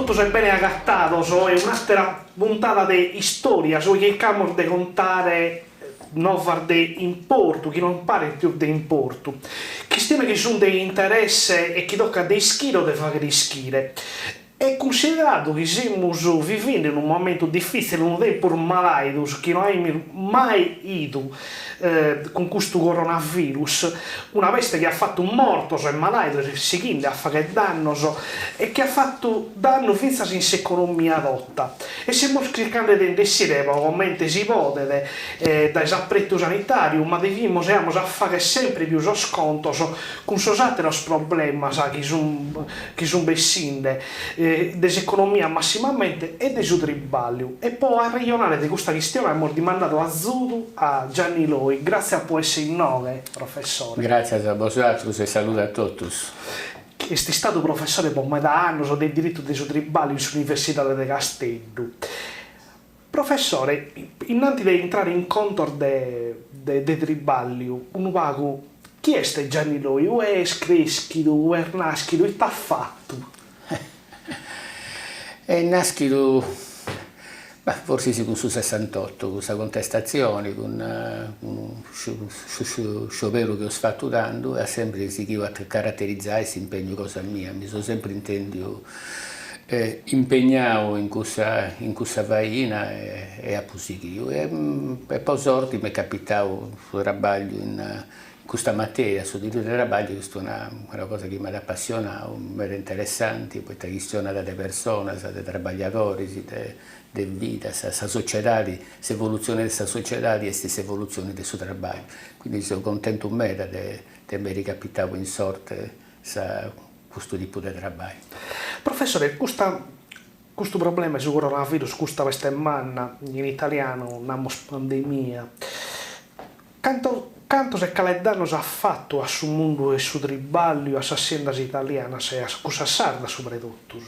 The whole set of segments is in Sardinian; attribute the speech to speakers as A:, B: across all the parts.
A: totus e bene agatados oe un'àtera puntada de Istòrias ue chircamus de contare novas de importu chi non parent pius de importu, chistiones chi sunt de interesse e chi tocat de ischire o de fàghere ischire. E cunsideradu chi semus vivende unu momentu difìtzile, unu tempus malàidu chi no aimus mai 'idu cun custu coronavirus, una peste chi at fatu mortos e malàidos e sighende a fagher dannos e chi at fatu dannu fintzas in s'economia tota. E semus chirchende de nd'essire pro comente si podet dae s'apretu sanitàriu, ma devimus e amus a fagher sempre pius sos contos cun sos àteros problemas chi sun chi sun bessinde, de s'economia massimamente e de su tribàlliu. E po arrejonare de custa chistione amus dimandadu azudu a Gianni Loy. Gràtzias po esser inoghe, professore.
B: Gràtzias a bosatrus e salude a totus.
A: Est istadu professore po meda annos de diritu de su tribàlliu in s'Universidade de Casteddu. Professore, innanti de intrare in contos de de tribàlliu, unu pagu, chi est Gianni Loy, ue est crèschidu, ue est nàschidu, ite at fatu?
B: Est nàschidu, bah, forsis cun su sessantotto, cun sa contestatzioni, cun su scioberu chi eus fatu tandu e at sempri sighiu a caraterizai s'impegnu cosa mia, mi seu sempri intendiu impegnau in cussa in cussa faina e apu sighiu e po sorti m'est capitau su trabagliu in custa materia, su diritu de trabagliu est una una cosa chi m'at apassionau, meda interessanti, poita chistionat de personas, de trabagliadoris, de de vida, sa sa sociedadi, s'evolutzioni de sa sociedadi est s'evolutzioni de su trabagliu, quindi seu cuntentu meda de de m'eri capitau in sorte sa custu tipu de traballu.
A: Professore, custa custu problema 'e su coronavirus, custa peste manna, in italianu namus pandemia, cantos cantos e cales dannos at fatu a su mundu 'e su triballiu, a sas siendas italianas e a cussas sardas subretotus?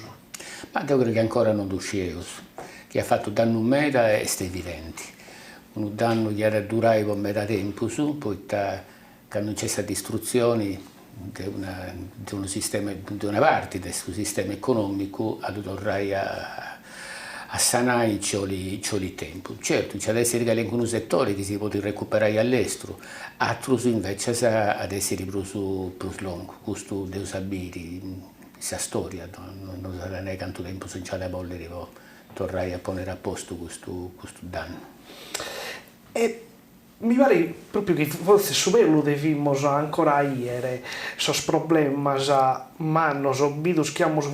B: Ma deu creu chi ancora non ddu scieus. Chi at fatu dannu meda est evidenti. Unu dannu chi at a durai po meda tempus, poita Candu nc'est sa distrutzioni de una de unu sistema de una parti de su sistema economicu a ddu torrai a a sanai nci 'olit nci 'olit tempus. Certu nci at essiri calincunu settori chi si podit recuperai a lestru, atrus invecias at essiri prus prus longu, custu dd'eus a biri in sa storia, no nos at a nai cantu tempus nci at a bolliri po torrai a poniri a postu custu custu dannu.
A: E Mi paret propriu chi fortzis su peus lu devimus ancora 'iere, sos problemas mannos bidos chi amus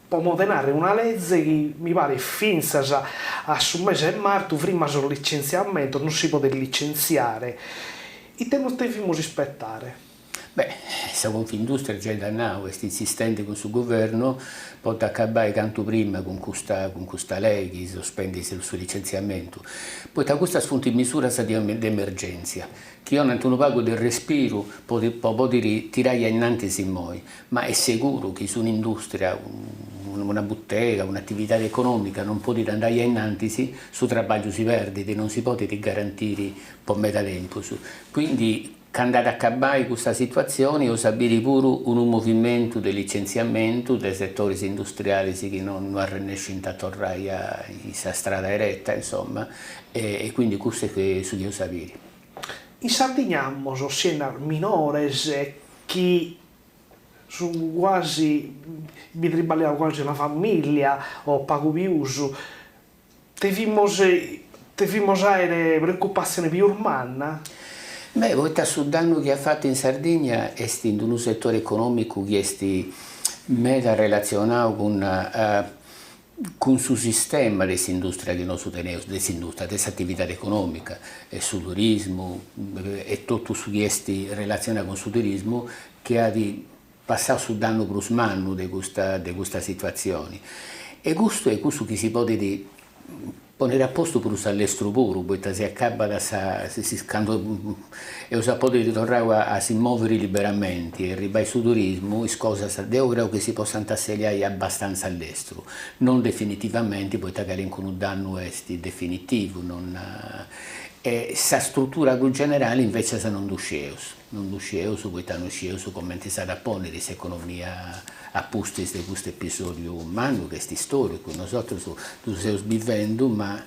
A: po modu 'e narrer una leze chi mi paret fintzas a su mese 'e martu frimma sos licentziamentos, non si podet licentziare. Ite nos devimus ispettare?
B: Beh, sa Confindustria giai dd'at nau, est insistendi cun su guvernu po dd'acabai cantu prima cun custa cun custa lei chi sospendit su licentziamentu, poita custas funt misuras de emergèntzia, chi 'onant unu pagu de respiru po po podiri tirai a innantis immoi, ma est seguru chi si un'industria, una butega, un'atividadi economica non podit andai a innantis, su trabagliu si perdit, non si podit garantiri po meda tempus, quindi Candu at acabai custa situatzioni eus a biri puru unu movimentu de licentziamentu de setoris industrialis chi no arrennescint a torrai in sa strada ereta, insoma, e quindi custu est su chi eus a biri.
A: In Sardigna amus siendas minores chi sun guasi, bi triballiat guasi una familia o pagu pius, Devimus devimus àere preocupatzione pius manna?
B: Beh, poita su dannu chi at fatu in Sardigna est in unu setore econòmicu chi est meda relatzionau cun cun su sistema de s'industria chi nosu teneus, de s'industria, de s'atividadi econòmica, e su turismu e totu su chi est relatzionau cun su turismu chi at passau su dannu prus mannu de custa de custa situatzioni e custu est cussu chi si podit poniri a postu prus a lestru puru, poita si acabat sa candu eus a podiri torrai a si moviri liberamenti e arribai su turismu, is cosas deu creu chi si possant asseliai abbastanza a lestru, non definitivamenti poita calincunu dannu est definitivu, non. E sa strutura prus generali invecias non ddu scieus, non ddu scieus poita non scieus cumenti s'at a ponniri s'economia a pustis de custu episodiu mannu chi est istoricu, nosatrus ddu seus bivendu ma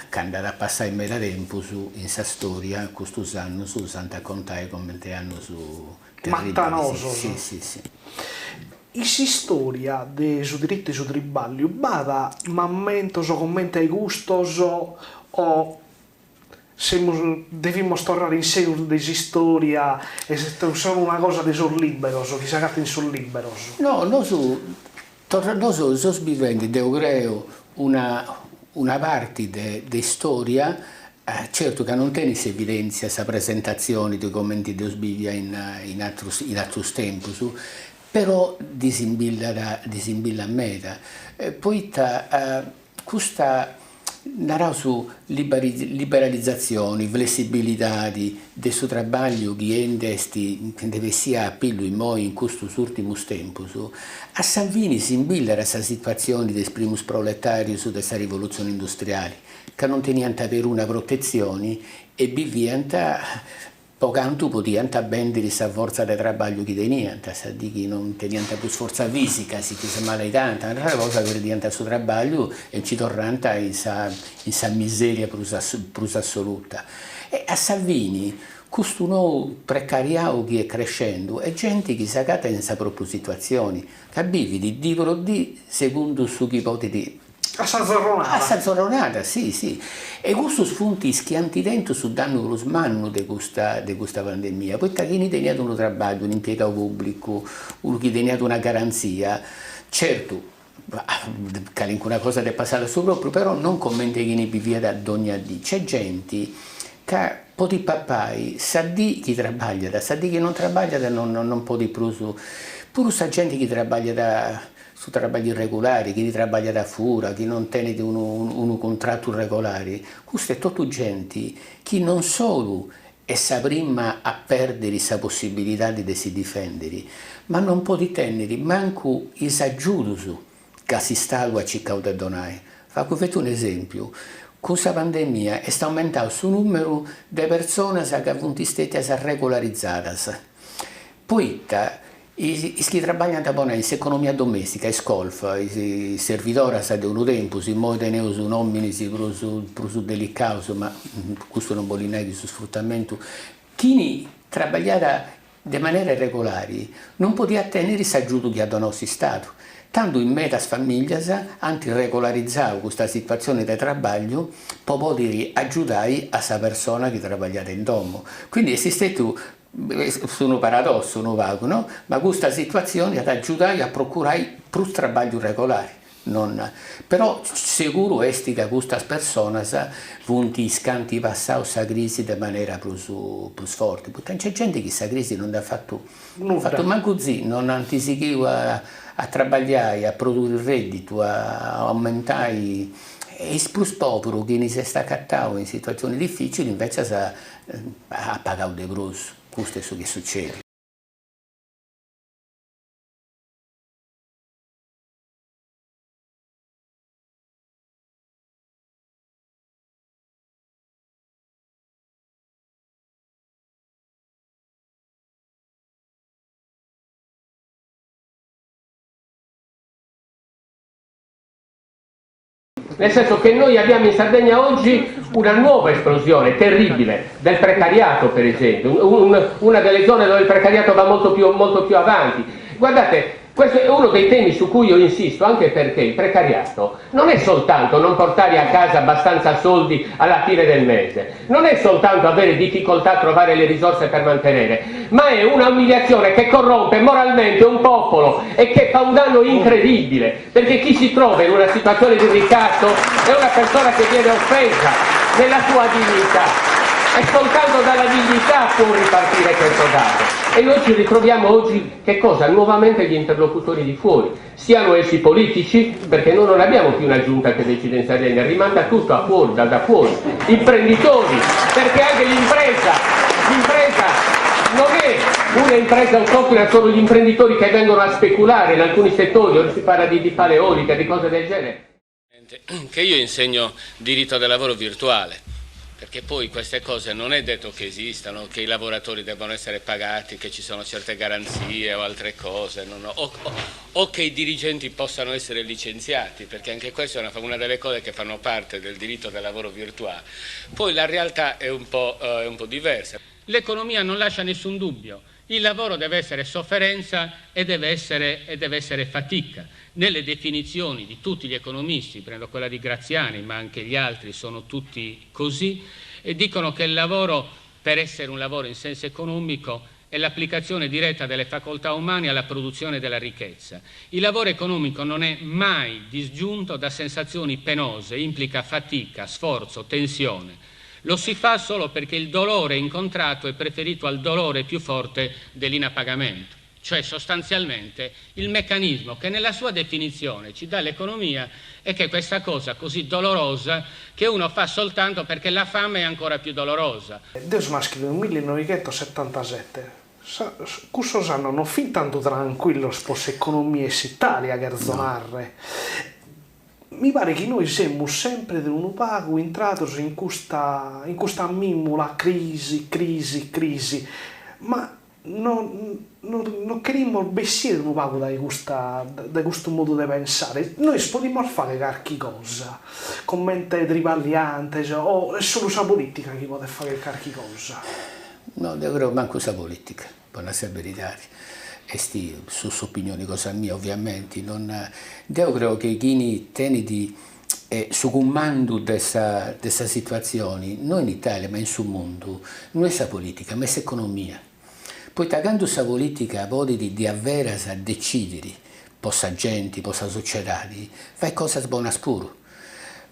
B: candu at a passai meda tempus in sa storia custus annus s'ant a contai cumenti annus terribilis.
A: Matanosos.
B: Si si si.
A: In s'istoria de su diritu 'e su triballiu b'at mamentos comente ai custos o semus devimus torrare in segus de s'istoria e est solu una cosa de sos liberos chi s'agatat in sos liberos?
B: No, nosu torra nosu seus bivendi, deu creu, una una parti de de istoria, certu ca non tenit s'evidentzia, sa presentatzioni de comenti dd'eus bivia in in atrus in atrus tempus, però ddi simbillat ddi simbillat meda, poita custa naraus liberalizatzioni, flessibilidadi de su trabagliu chi nd'est ndi bessia a pillu immoi in custus urtimus tempus, a sa fini simbillat a sa situatzioni de is primus proletarius de sa rivolutzioni industriali, ca non teniant peruna protetzioni e biviant Po cantu podiant bèndiri sa fortza de trabagliu chi teniant, sa dì chi non teniant prus fortza fisica, si chi s'ammalaidànt, un'atra cosa, perdiant su trabagliu e nci torrànt in sa in sa miseria prus prus assoluta. E a sa fini custu nou precariau chi est crescendu est genti chi s'agatat in sa propriu situatzioni, ca bivit dì pro dì segundu su chi podit
A: A sa zorronada.
B: A sa zorronada, si, si. E custus funt is chi ant tentu su dannu prus mannu de custa de custa pandemia, poita chini teniat unu trabagliu, un'impiegau pubblicu, unu chi teniat una garantzia, certu, calincuna cosa dd'est passada su propriu, però non comente chini biviat dogna dì. Nc'est genti ca podit papai sa dì chi trabagliat, sa dì chi non trabagliat non non podit prus, puru sa genti chi trabagliat Su trabagliu irregulari, chini trabagliat a fura, chi non tenit unu unu cuntratu regolari, custa est totu genti chi non solu est sa prima a perdiri sa possibilidadi de si difendiri, ma non podit tenniri mancu is agiudus ca s'Istadu at circau de donai. Facu feti un'esempiu, cun sa pandemia est aumentau su numeru de personas ca funt stetias regolarizadas, poita Is chi trabagliant po nai in s'economia domestica, is colf, is servidoras de unu tempus, immoi teneus nominis prus prus delicaus, ma custu non bolit nai chi su sfrutamentu, chini trabagliat de manera irregolari non podiat teniri s'agiudu chi at donau s'Istadu. Tandu in medas familias ant regolarizau custa situatzioni de trabagliu po podiri agiudai a sa persona chi trabagliat in domu. Quindi est stetiu Est unu paradossu unu pagu, no? Ma custa situatzioni at agiudai a procurai prus trabagliu regolari, non. Però seguru est ca custas personas funt is chi ant passau sa crisi de manera prus prus forti, poita nc'est genti chi sa crisi non dd'at fatu fatu mancu zi, non ant sighiu a a trabagliai, a produri redditu, a aumentai, e is prus poburus chini s'est acatau in situatzioni dificili invecias At pagau de prus, custu est su chi sucedit.
C: Nel senso che noi abbiamo in Sardegna oggi una nuova esplosione terribile del precariato, per esempio, un, una delle zone dove il precariato va molto più, molto più avanti. Guardate, questo è uno dei temi su cui io insisto, anche perché il precariato non è soltanto non portare a casa abbastanza soldi alla fine del mese, non è soltanto avere difficoltà a trovare le risorse per mantenere, ma è una umiliazione che corrompe moralmente un popolo e che fa un danno incredibile, perché chi si trova in una situazione di ricatto è una persona che viene offesa nella sua dignità e soltanto dalla dignità può ripartire questo dato. E noi ci ritroviamo oggi che cosa? Nuovamente gli interlocutori di fuori, siano essi politici, perché noi non abbiamo più una giunta che decide in Sardegna, rimanda tutto a fuori, da, da fuori, imprenditori, perché anche l'impresa, l'impresa non è una impresa autoctona, sono gli imprenditori che vengono a speculare in alcuni settori, ora si parla di, di pale eoliche, di cose del genere.
D: Che io insegno diritto del lavoro virtuale.
B: Perché poi queste cose non è detto che esistano, che i lavoratori debbano essere pagati, che ci sono certe garanzie o altre cose, no, no, o, o, o che i dirigenti possano essere licenziati, perché anche questa è una, una delle cose che fanno parte del diritto del lavoro virtuale. Poi la realtà è un po', eh, è un po' diversa. L'economia non lascia nessun dubbio, il lavoro deve essere sofferenza e deve essere, e deve essere fatica. Nelle definizioni di tutti gli economisti, prendo quella di Graziani, ma anche gli altri sono tutti così, e dicono che il lavoro, per essere un lavoro in senso economico, è l'applicazione diretta delle facoltà umane alla produzione della ricchezza. Il lavoro economico non è mai disgiunto da sensazioni penose, implica fatica, sforzo, tensione. Lo si fa solo perché il dolore incontrato è preferito al dolore più forte dell'inappagamento. Cioè sostanzialmente il meccanismo che nella sua definizione ci dà l'economia è che questa cosa così dolorosa che uno fa soltanto perché la fame è ancora più dolorosa.
A: Deo so naschidu in millinoighentosetantasete, cussos annos non fin tantu trancuillos po s'economia 'e s'Italia, cherzo narrer. Mi paret chi nois semus sempre de unu pagu intrados in custa in custa mìmula crisi, crisi, crisi, ma no no no cherimus bessire unu pagu dae custa dae custu modu de pensare. Nois podimus fagher carchi cosa, comente triballiantes o est solu sa politica chi podet fagher carchi cosa?
B: No, deo creo mancu sa politica, po nai sa beridadi, est su s'opinioni cosa mia oviamenti, non deo creo chi chini tenit su cumandu de sa de sa situatzioni, no in Italia ma in su mundu, no est sa politica ma est s'economia, poita candu sa politica podit diaveras decidiri po sa genti, po sa sociedadi, fait cosas bonas puru.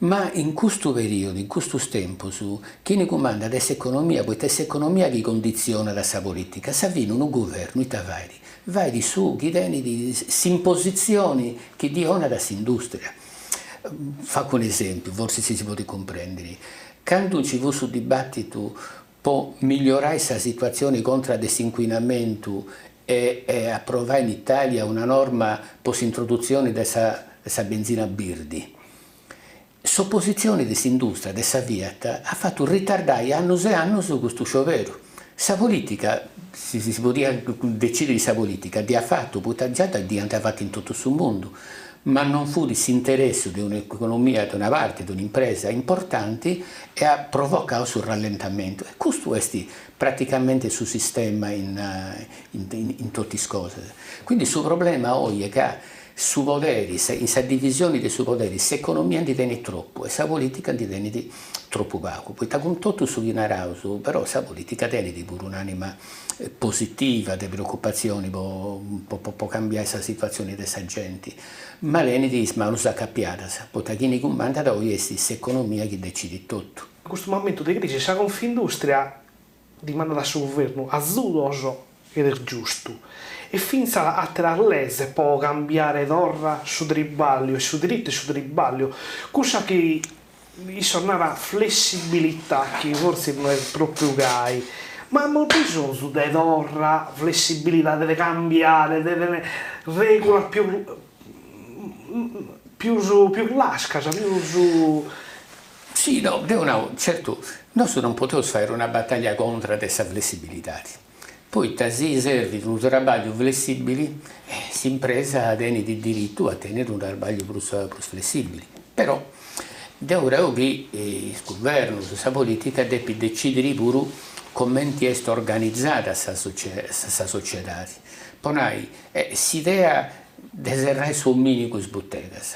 B: Ma in custu periodu, in custus tempus, chini cumandat est s'economia, poita est s'economia chi conditzionat sa politica. A sa fini unu guvernu ita fait? Fait su chi tenit s'impositzioni chi ddi 'onat s'industria. Facu un'esempiu, forsis si podit cumprendiri. Candu nci fut su dibattitu po migliorai sa situatzioni contra de s'incuinamentu e e aprovai in Italia una norma po s'introdutzioni de sa de sa benzina birdi, s'opositzioni de s'industria de sa Fiat at fatu ritardai annus e annus custu scioberu. Sa politica, si si podiat decidiri sa politica, dd'iat fatu, poita già dd'iant fatu in totu su mundu, ma non fut s'interessu de un'economia de una parti de un'impresa importanti e at provocau su rallentamentu e custu est praticamente su sistema in in totu is cosas. Quindi su problema oi est ca su poderi, in sa divisioni de su poderi, s'economia ndi tenit tropu e sa politica ndi tenit tropu pagu, poita cun totu su chi naraus, però sa politica tenit puru un'anima positiva de preocupatzioni po po cambiai sa situatzioni de sa genti, ma tenit is manus acapiadas, poita chini cumandat oi est s'economia chi decidit totu.
A: In custu mamentu de crisi sa Confindustria dimandat a su guvernu azudos, ed est giustu, e fintzas àteras lezes po cambiare torra su tribàlliu e su diritu 'e su tribàlliu, cussa chi Issos narant flessibilità, chi fortzis no est pròpriu gai, ma amus bisonzu de torra flessibilidade, de cambiare, de tenner règulas pius pius pius lascas, pius.
B: Si, no, deu nau, certu, nosu non podeus fai una bataglia contra de sa flessibilidadi, poita si servit unu trabagliu flessibili, s'impresa tenit diritu a teniri unu trabagliu prus prus flessibili, però deu creu chi is guvernus, sa politica depit decidiri puru comenti est organizada sa sa sociedadi, po nai, s'idea de serrai su dominigu is butegas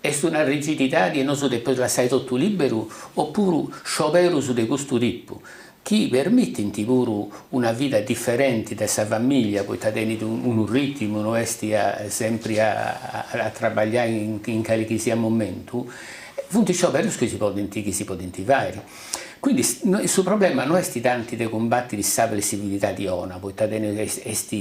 B: est una rigididadi e nosu depeus lassai totu liberu opuru scioberus de custu tipu chi permitint puru una vida diferenti de sa familia poita tenit unu ritimu no est sempri a trabagliai in cali chi siat momentu, funt scioberus chi si podint chi si podint fairi. Quindi su problema no est tanti de cumbatiri sa flessibilidadi 'ona, poita tenit est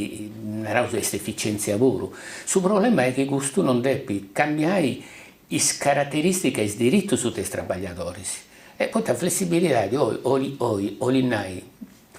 B: naraus est eficientzia puru, su problema est chi custu non depit cambiai is carateristicas e is diritus de is trabagliadoris, e poita flessibilidadi oi oi 'olit nai.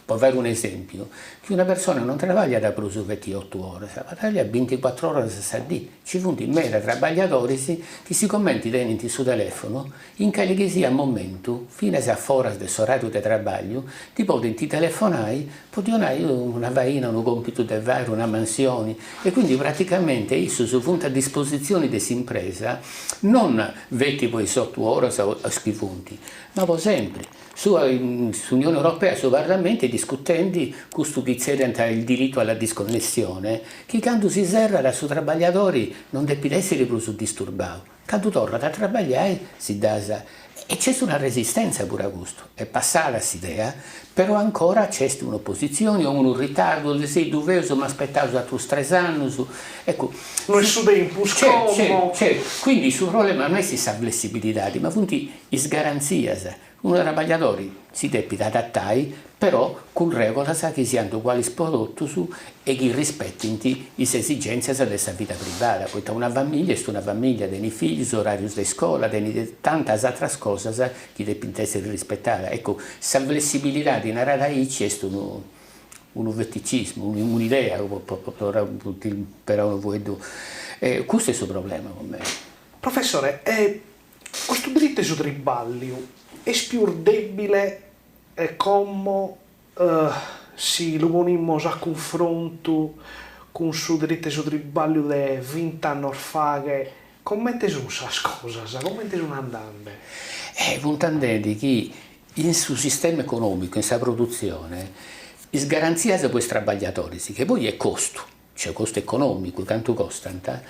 B: Po fai un'esempiu, chi una persona non trabagliat prus feti otu oras, ma trabagliat binticuatr'oras a sa dì, nci funt meda trabagliadoris chi sigomenti tenint su telefonu, in cali chi siat momentu, finas a foras de s'orariu de trabagliu, ti podint telefonai po ti 'onai una faina, unu compitu de fai, una mansioni e quindi praticamente issus funt a dispositzioni de s'impresa non feti po is otu oras o is chi funt, ma po sempri. S'Unione Europea, su Parlamentu est discutendi custu chi tzerriant il diritto alla disconnessione, chi candu si serrat su trabagliadori non depit essiri prus disturbau, candu torrat a trabagliai si ddas e nc'est una resistenza puru a custu, est passada s'idea, però ancora nc'est un'opositzioni o unu ritardu de sei ddu feus ma aspetaus atrus tres annus, eccu.
A: No est su tempus como.
B: Certu, quindi su problema no est sa flessibilidadi ma funt is garantzias, unu trabagliadori si depit adatai però cun règulas chi siant ugualis po totus e chi rispetint is esigèntzias de sa vida privada, poita una famìllia est una famìllia, tenit fillus, oràrius de iscola, tenit tantas atras cosas chi depint èssiri rispetadas. Eccu, sa flessibilidadi narada aici est unu unu feticismu, un'idea, po imperai unu fueddu, custu est su problema po mei.
A: Professore, e Custu diritu 'e su tribàlliu est pius dèbile como si lu ponimus a cunfrontu cun su diritu 'e su tribàlliu de vint'annos faghet, comente sun sas cosas, comente sun andende?
B: Funt andendi chi in su sistema econòmicu, in sa produtzione, is garantzias po is trabagliadoris, chi poi est costu, cioè costu econòmicu, cantu costant,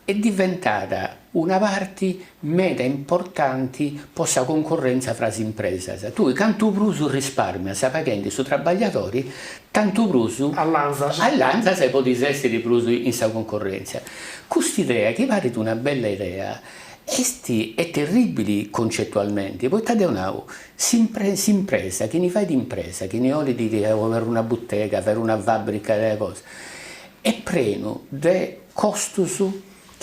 B: Est diventada una parti meda importanti po sa concorrentza fra is impresas. Tui cantu prus risparmias paghendi su trabagliadori, tantu prus
A: Allanzas.
B: Allanzas e podis essiri prus in sa concorrentzia. Custa idea, chi parit una bella idea, est est terribili concetualmenti, poita deu nau, s'impresa, chini fait impresa, chini 'olit oberri una butega, fai una fabbrica de cosa, est prenu de costus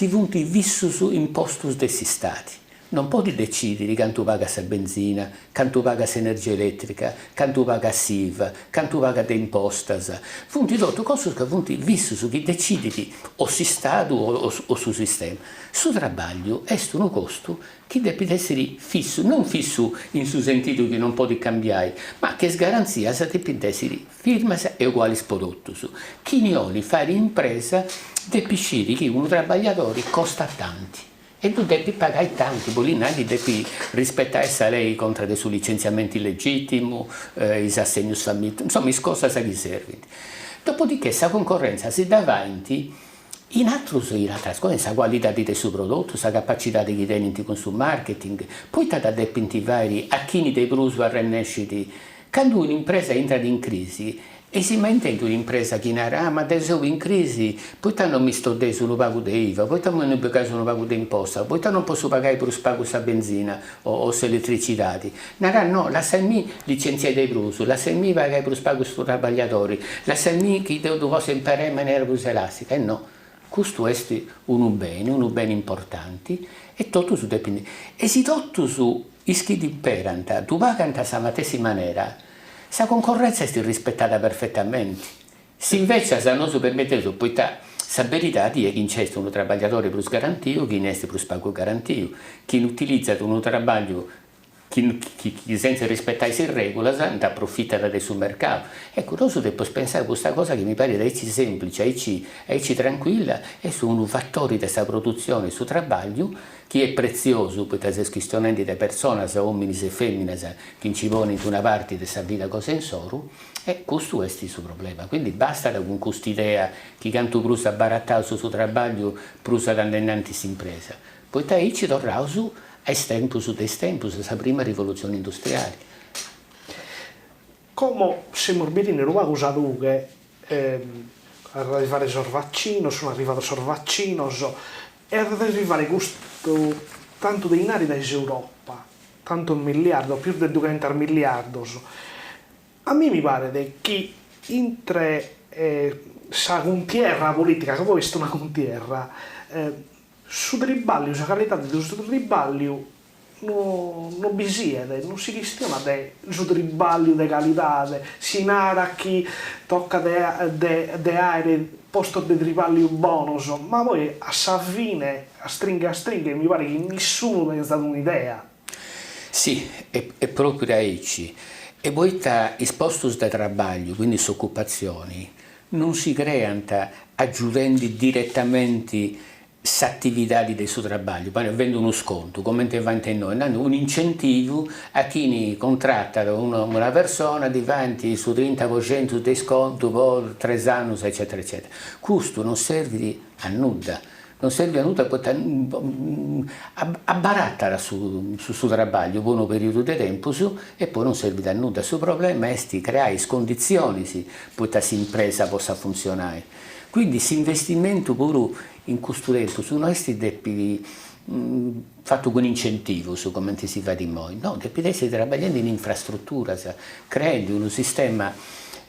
B: chi funt fissus impostus de s'Istadi. Non podit decidiri cantu pagat sa benzina, cantu pagat s'energia eletrica, cantu pagat s'IVA, cantu pagat de impostas. Funt totu costus ca funt fissus chi decidit o s'Istadu o su sistema. Su trabagliu est unu costu chi depit essiri fissu, non fissu in su sentidu chi non podit cambiai, ma chi is garantzias depint essiri Firmas e ugualis po totus. Chini 'olit fari impresa depit sciri chi unu trabagliadori costat tanti e ddu depit pagai tanti, bolit nai chi depit rispetai sa lei contra de su licentziamentu illegitimu, is assegnus famìlialis, insoma is cosas chi serbint. Dopodiché sa concorrentza si dda faint in atrus in atras cosas, in sa cualidadi de su prodotu, sa capacidadi chi tenint cun su marketing, poita dda depint fairi a chini de prus arrennescit Candu un'impresa intrat in crisi, eis mai intendiu un'impresa chi narat, ah ma deu seu in crisi, poita non mi stoddeis unu pagu de IVA, poita mi non pigais unu pagu de imposta, poita non possu pagai prus pagu sa benzina o s'eletricidadi? Narat, no, lassaimì licentziai de prus, lassaimì pagai prus pagu su trabagliadori, lassaimì chi deu ddu possa imperai in manera prus elastica. E no, custu est unu beni, unu beni importanti e totus depint, e si totus Is chi dd'imperant ddu pagant a sa matessi manera, sa concorrentza est rispetada perfetamenti. Si invecias nosu permiteus, poita sa beridadi est chi nc'est unu trabagliadori prus garantiu chini est prus pagu garantiu, chini utilizat unu trabagliu chi sentza rispetai is regulas nd'aprofitat de su mercau. Eccu, nosu depeus pensai custa cosa chi mi parit aici semplici, aici aici tranquilla, est unu fatori de sa produtzioni, su trabagliu, chi est pretziosu poita seus chistionendi de personas, ominis e feminas, chi nci ponint una parti de sa vida cosa insoru, e custu est su problema. Quindi bastat cun cust'idea chi cantu prus abarataus su trabagliu prus at andai innantis s'impresa, poita aici torraus a is tempus de is tempus, a sa prima rivolutzioni industriali.
A: Como semus bidende unu pagu sa lughe, at a arrivare sos vacinos, sun arrivados sos vacinos, E at a arrivare custu tantu de 'inari dae s'Europa, tantos milliardos, pius de dughentas milliardos. A mie mi paret chi intre sa cuntierra politica, ca poi est una cuntierra, su triballiu, sa calidade de su triballiu. No no bi siet, non si chistionat de su triballiu de calidade, si narat chi tocat de de de àere postos de triballiu bonos, ma poi a sa fine, a stringhe a stringhe, mi paret chi nissunu tenzat un'idea.
B: Si, est pròpriu aici, e poita is postus de trabagliu, quindi s'ocupatzioni, non si creant agiudendi diretamenti s'atividadi de su trabagliu, fadendi unu scontu, comente faint innoi, nant un'incentivu a chini contratat una persona ddi faint su trinta po centu de scontu po tres annus eccetera eccetera. Custu non servit a nudda, non servit a nudda poita abaratat su su trabagliu po unu periodu de tempus e poi non servit a nudda. Su problema est creai is conditzionis poita s'impresa possat funtzionai. Quindi s'investimentu puru In custu tempus no est depit fatu cun incentivus, cumenti si fait immoi, no, depit essi trabagliendi in infrastruturas, creendi unu sistema,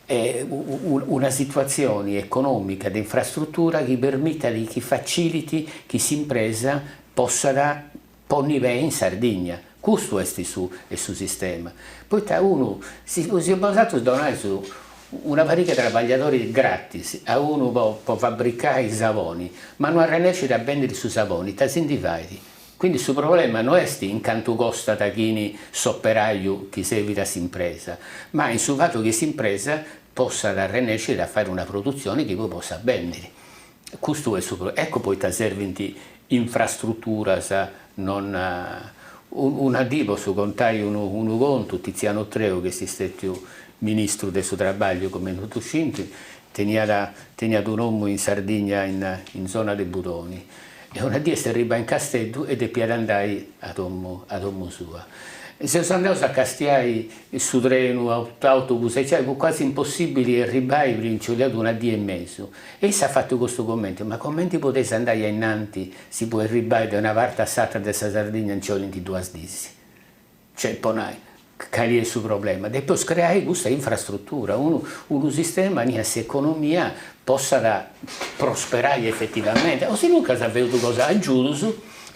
B: una situatzioni economica de infrastrutura chi permitat, chi facilit chi s'impresa possat ponni pei in Sardigna. Custu est su su sistema. Poita unu, si si bosatrus donais una pariga 'e trabagliadoris gratis a unu po po fabbricai saboni, ma no arrennescit a bendiri su saboni, ita si ndi fait? Quindi su problema no est in cantu costat chini s'operaiu chi servit a s'impresa, ma in su fatu chi s'impresa possat arrennesciri a fai una produtzioni chi poi possat bendiri. Custu est su problema, ecco poita servint infrastruturas non una dì potzu contai unu unu contu, Tiziano Treu chi est stetiu ministru de su trabagliu cumenti totus scint, teniat teniat un'omu in Sardigna in in zona de Budoni e una dì est arribau in Casteddu e depiat andai a domu a domu sua. Seus andaus a castiai su trenu, autobus eccetera, fut quasi impossibili arribai poita nci 'oliat una dì e mesu E issa at fatu custu commentu, ma comenti podeis andai ainnanti si po erribai de una parti a s'atra de sa Sardigna nci 'olint duas dis? Cioè, po nai, cali est su problema? Depeus creai custa infrastrutura, unu unu sistema nia s'economia possat prosperai efetivamenti, o sinuncas feus cosa agiudus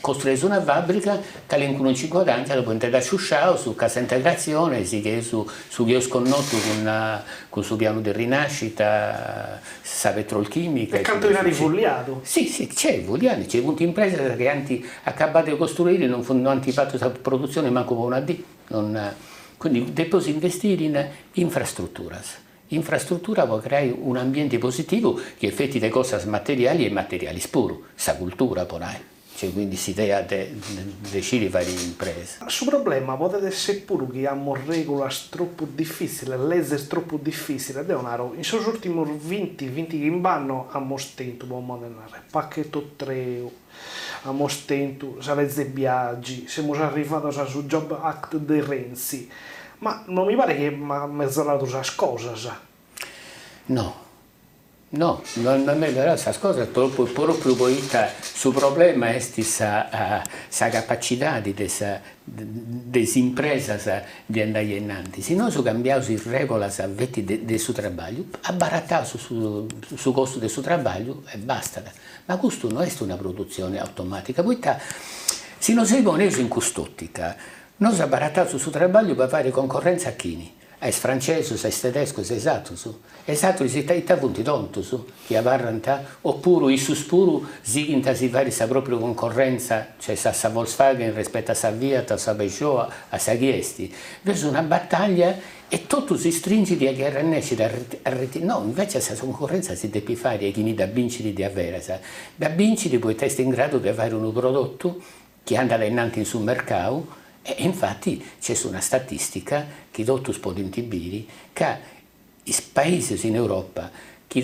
B: Costrueus una fàbrica, calincunu nci guadangiat, poi dda sciusciaus, cassa integratzione, sigheus su chi eus connotu cun cun su pianu de rinascita, sa petrolchimica.
A: E cantu dinari fulliadu.
B: Si, si, c'est fulliadu, nci funt impresas chi ant acabadu de costruiri e non funt no ant fatu sa produtzioni mancu po una dì, non quindi depeus investiri in infrastruturas Infrastrutura po creai un'ambienti positivu chi est feti de cosas materiali e immaterialis puru, sa cultura po nai, cioè quindi s'idea de de sciri fai impresa.
A: Su problema podet esser puru chi amus regulas tropu difiziles, lezes tropu difiziles, deo naro, in sos urtimos vinti, vintichimb'annos amus tentu, po modu 'e narrer, pacheto Treu, amus tentu sa leze Biagi, semus arrivados a su Job Act de Renzi, ma non mi paret chi at mezoradu sas cosas.
B: No, no, non at mezoradu sas cosas propriu propriu poita su problema est sa sa capacidadi de sa de is impresas de andai ainnantis. Si nosu cambiaus is regulas feti de de su trabagliu, abarataus su su costu de su trabagliu e bastat. Ma custu no est una produtzione automàtica, poita si nosi poneus in cust'òtica, nosu abarataus su trabagliu po fai concorrentza a chini? A is francesus, a is tedescus, a is atrus? E is atrus ita ita funt tontus chi abarrant? Opuru issus puru sighint a si fai sa propriu concorrentza, cioè sa sa Volkswagen rispettu a sa Fiat, a sa Peugeot, a sa chi est? Feus una bataglia E totu si stringit a chi arrennescit a a no, invecias sa concorrentza si depit fai a chini dda bincit diaveras, dda bincit poita est in gradu de fai unu prodotu chi andat ainnanti in su mercau e infati nc'est una statistica chi totus podint biri ca is paisus in Europa chi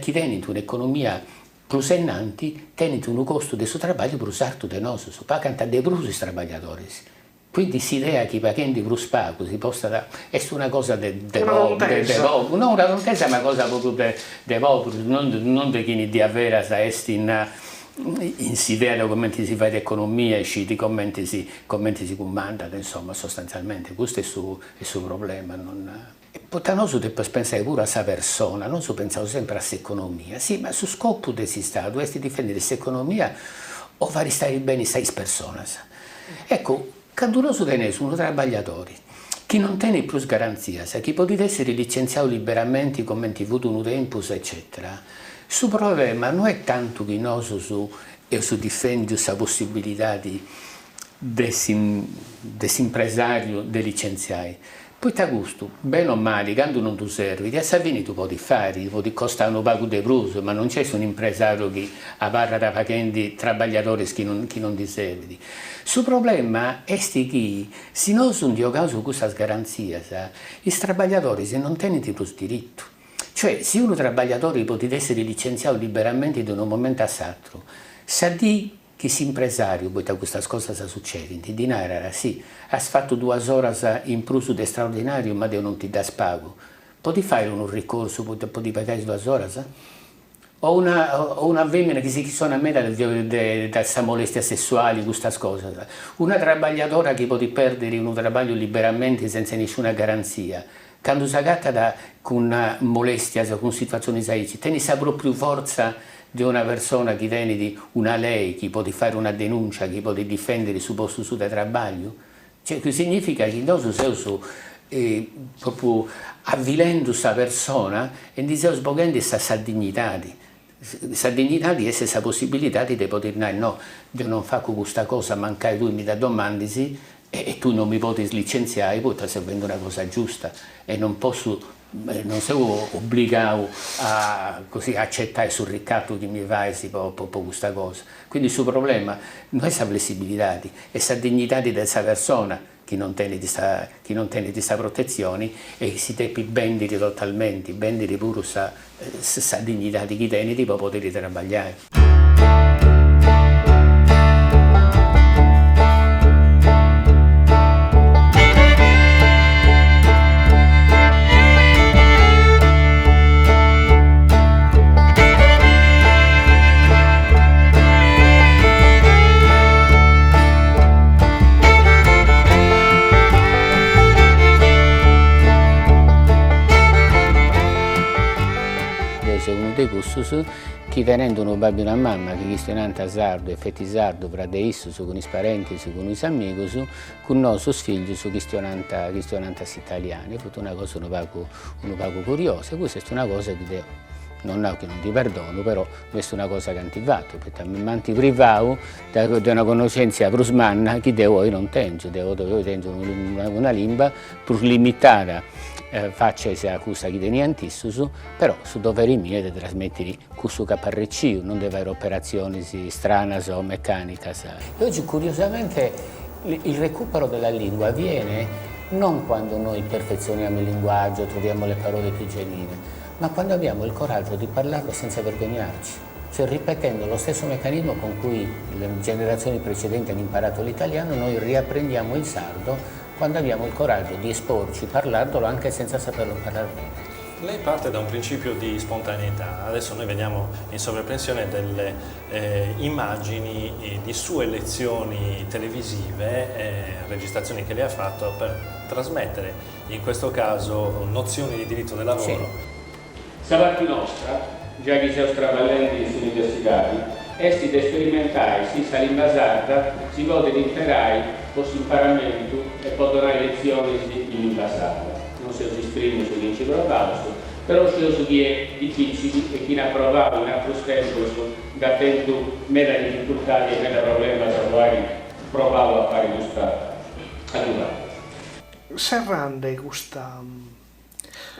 B: chi tenint un'economia prus ainnanti tenint unu costu de su trabagliu prus artu de nosus, pagant de prus is trabagliadoris Quindi s'idea chi paghendi prus pagu si possat est una cosa de de de no una tontesa ma cosa propriu de de poburus non non de chini diaveras est in in s'idea de cumenti si fait economia e scit cumenti si cumenti si cumandat insoma sostanzialmente custu est su est su problema non Poita nosu depeus pensai puru a sa persona, nosu pentzaus sempri a s'economia, si ma su scopu de s'Istadu est difendiri s'economia o fai stai beni is personas. Eccu. Candu nosu teneus unu traballadori chi non tenit prus garantzias, chi podit essiri licentziau liberamenti comenti fut unu tempus eccetera, su problema no est tantu chi nosus eus difendiu sa possibilidadi de s'impresariu de licentziai, Poita custu, beni o mali, candu non ddu servit, a sa fini ddu podit fari, podit costai unu pagu de prus, ma non nc'est un'impresariu chi abarrat paghendi trabagliadoris chi non chi non ddi servit. Su problema est chi si nosu ndi 'ogaus custas garantzias, is trabagliadoris non tenint prus diritu. Cioè, si unu trabagliadori podit essiri licentziau liberamenti de unu momentu a s'atru, sa dì Chi s'impresàriu, poita custas cosas sucedint, ddi narat, si, as fatu duas oras in prus de straordinàriu ma deu non ti ddas pagu, podit fàiri unu ricorsu po ddi pagai is duas oras? O una o una fèmina chi si chistionat meda de de sa molestia sessuali, custas cosas, una traballadora chi podit pèrdiri unu traballu liberamenti senza nisciuna garantzia, candu s'agatat cun molestias o cun situatzionis aici, tenit sa propriu fortza de una persona chi tenit una lei, chi podit fai una denuncia, chi podit difendiri su postu suu de trabagliu? Cioè, significat chi nosu seus propriu avvilendu sa persona e ndi seus boghendi sa sa dignidadi. Sa dignidadi est sa possibilidadi de podiri nai no, deu non facu custa cosa mancai tui mi dda domandis e tui non mi podis licentziai poita seu fendi una cosa giusta e non possu Non seu obligau a così a acetai su ricatu chi mi fais po po custa cosa. Quindi su problema no est sa flessibilidadi, est sa dignidadi de sa persona chi non tenit sa chi non tenit sa protetzioni e chi si depit bendiri totalmenti, bendiri puru sa sa dignidadi chi tenit po podiri trabagliai. Deu seu unu de cussus chi tenendu unu babbu e una mama chi chistionant sardu e feti sardu fra de issus, cun is parentis, cun is amigus, cun nosus figlius chistionant chistionant s'italianu e fut una cosa unu pagu unu pagu curiosa e custa est una cosa chi deu non nau chi non ddi perdonu però no est una cosa chi ant fatu poita m'ant privau de una connoxentzia prus manna chi deu oi non tengiu, deu oi tengiu una limba prus limitada facies a cussa chi teniant issus, però su doveri miu est de trasmetiri cussu chi apu arreciu, non de fai operatzionis stranas o mecanicas. E oggi curiosamente il recupero della lingua avviene non quando noi perfezioniamo il linguaggio, troviamo le parole più genuine, ma quando abbiamo il coraggio di parlarlo senza vergognarci, cioè ripetendo lo stesso meccanismo con cui le generazioni precedenti hanno imparato l'italiano, noi riapprendiamo il sardo Quando abbiamo il coraggio di esporci parlandolo anche senza saperlo parlare bene.
D: Lei parte da un principio di spontaneità, adesso noi vediamo in sovraimpressione delle eh, immagini eh, di sue lezioni televisive, eh, registrazioni che lei ha fatto per trasmettere in questo caso nozioni di diritto del lavoro.
C: Sì. Sa parti nostra, giai chi seus traballendi in s'universidadi, est de sperimentai si sa limba sarda si podit imperai po s'imparamentu e po donai letzionis in limba sarda. Non seus is primus chi nci provaus, però scieus chi est dificili e chini at provau in atrus tempus nd'at tentu meda dificultadi e meda problemas po airi provau a fari custa a ddu fai.
A: Serrande custa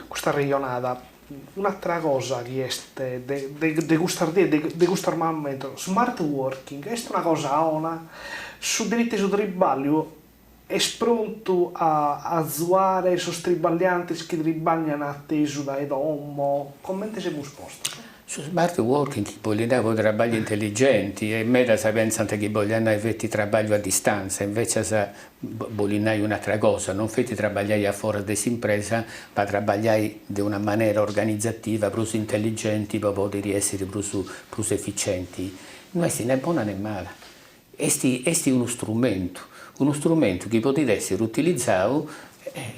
A: Custa arrejonada, un'atera cosa chi est de de custas dies, de custos mamentos, smart working, est una cosa 'ona? Su diritu 'e su triballiu est prontu a azuare sos triballiantes chi triballian atesu dae domo? Comente semus postos?
B: Su smart working chi bolit nai po trabagliu intelligenti e medas pentzant chi bolliat nai feti trabagliu a distantza, invecias bolit nai un'atra cosa, non feti trabagliai a foras de s'impresa, ma trabagliai de una manera organizativa prus intelligenti po podiri essiri prus prus eficienti. No est ne bona ne mala, est est unu strumentu, unu strumentu chi podit essiri utilizau.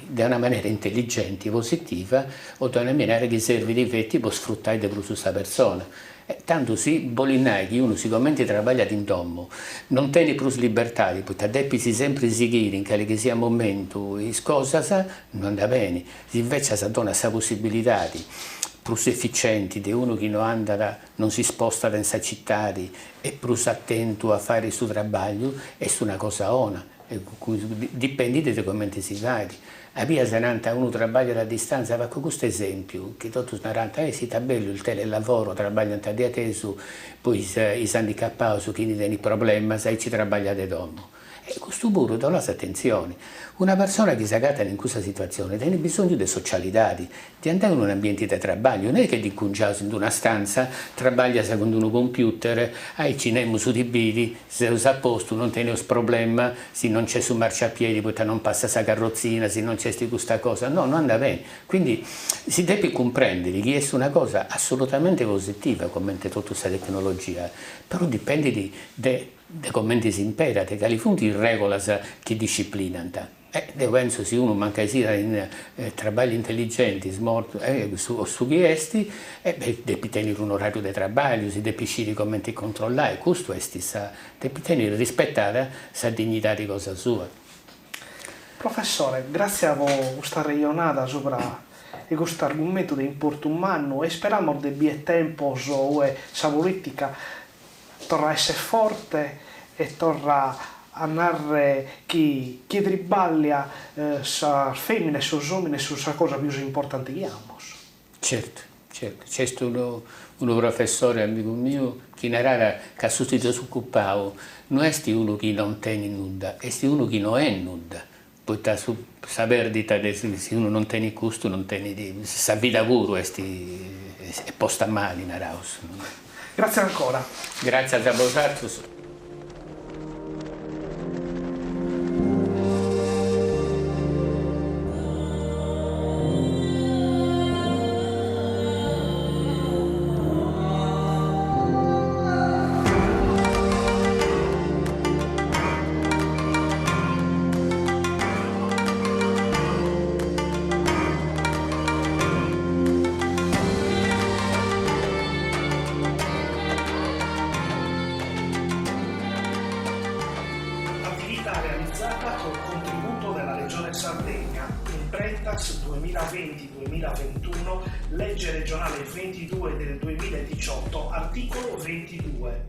B: De una manera intelligenti, positiva, o de una manera chi servit feti po sfrutai de prus sa persona. E tandu si bolit nai chi unu sigomenti trabagliat in domu non tenit prus libertadi poita depit sempri sighiri in cali chi siat momentu is cosas, no andat beni. Si invecias donat sa possibilidadi prus eficienti de unu chi no andat, non si spostat in sa citadi, est prus atentu a fari su trabagliu, est una cosa 'ona. Dipendit de comente si fait. A bias nant unu trabagliat a distanza, faco custu esempiu, chi totus narant, eh si ita bellu il telelavoro, trabagliant de atesu, poi is handicapaus chini tenit problemas aici trabagliat de domu. E custu puru donat s'atentzioni. Una persona chi s'agatat in custa situatzioni tenit bisongiu de socialidadi, De andai in un'ambienti de trabagliu, no est chi t'incungiaus in d'una stanza, trabaglias cun d'unu computer, aici nemus ti bidi, seus a postu, non teneus problema, si non nc'est su marciapiedi poita non passat sa carrotzina, si non nc'est custa cosa, no, no andat beni. Quindi si depit cumprendiri chi est una cosa assolutamente positiva comente totu sa tecnologia, però dipendit de de comente s'imperat e cali funt is regulas chi disciplinant. Eh, deu pentzu si unu mancai siat in trabagliu intelligenti, smart o su chi est, eh beh depit teniri un'orariu de trabagliu, si depit sciri comenti controllai, custu est sa, depit teniri rispetada sa dignidadi cosa sua.
A: Professore, gràtzias po custa arrejonada subra 'e custu argumentu de importu mannu e isperamos de bier tempos ue sa polìtica Torra a esser forte e torra a narrer chi chie triballia sas feminas e sos omines sun sa cosa pius importante chi amus.
B: Certu, certu. Nc'est unu unu professore amigu miu chi narat ca su disocupau no est unu chi non tenit nudda, est unu chi no est nudda, poita su sa perdita de si unu non tenit custu non tenit sa vida puru est est posta mali naraus.
A: Gratzias ancora.
B: Gratzias a bosatrus.
A: Attività realizzata col contributo della Regione Sardegna, Imprentas 2020-2021, legge regionale 22 del 2018, articolo 22.